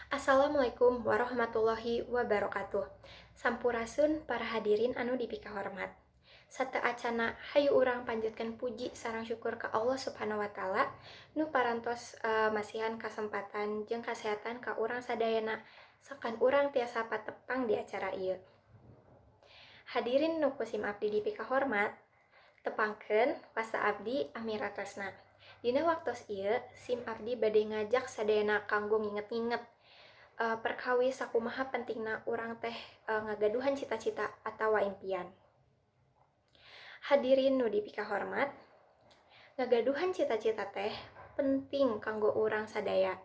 Assalamualaikum warahmatullahi wabarakatuh. Sampurasun para hadirin anu dipikahormat. Sateuacanna, hayu urang panjatkeun puji sareng syukur ka Allah Subhanahu wa Taala nu parantos masihan kasempatan jeung kasehatan ka urang sadayana sangkan urang tiasa patepang di acara ieu. Hadirin nu ku sim abdi dipikahormat, tepangkeun, wasta abdi Amira Tresna. Dina waktos ieu sim abdi bade ngajak sadayana kanggo nginget-nginget perkawis sakumaha pentingna urang teh ngagaduhan cita-cita atawa impian. Hadirin nu dipikahormat, ngagaduhan cita-cita teh penting kanggo urang sadaya,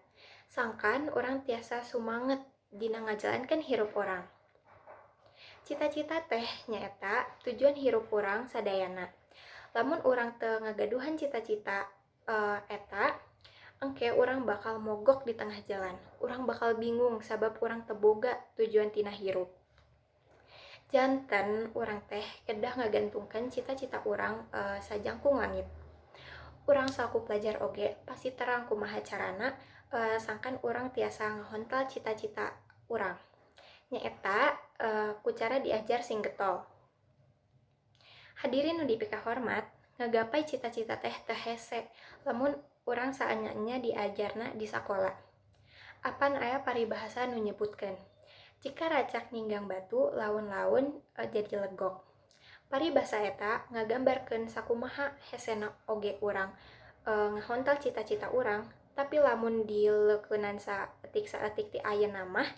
sangkan urang tiasa sumanget dina ngajalankeun hirup urang. Cita-cita teh nyaeta tujuan hirup urang sadayana. Lamun urang teu ngagaduhan cita-cita eta, engke urang bakal mogok di tengah jalan. Urang bakal bingung sabab urang teu boga tujuan tina hirup. Janten urang teh kedah ngagantungkeun cita-cita urang sajangkung langit. Urang salaku pelajar oge pasti terang kumaha carana sangkan urang tiasa ngahontal cita-cita urang. Nyaeta ku cara diajar sing getol. Hadirin nu dipikahormat, ngagapai cita-cita teh teu hese lamun urang saanya diajarna di sakola. Apan aya paribahasa nu nyebutkeun, "Cikaracak ninggang batu, laun-laun jadi legok." Paribasa eta ngagambarkeun sakumaha hesena oge urang ngahontal cita-cita urang, tapi lamun dileukeunan saeutik-saeutik ti ayeuna mah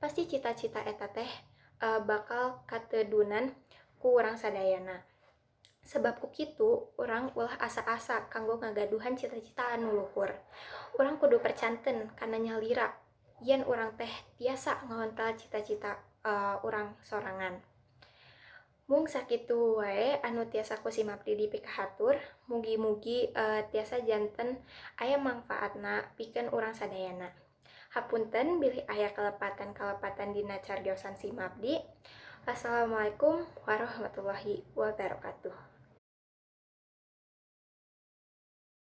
pasti cita-cita eta teh bakal katedunan ku urang sadayana. Sebab ku kitu, urang ulah asa-asa kanggo ngagaduhan cita-cita anu luhur. Urang kudu percanten kana nyalira yen urang teh tiasa ngahontal cita-cita urang sorangan. Mung sakitu wae anu tiasa ku sim abdi dipikahatur, mugi-mugi tiasa janten aya mangfaatna pikeun urang sadayana. Hapunten bilih aya kalepatan-kalepatan dina cariosan sim abdi. Wassalamualaikum warahmatullahi wabarakatuh.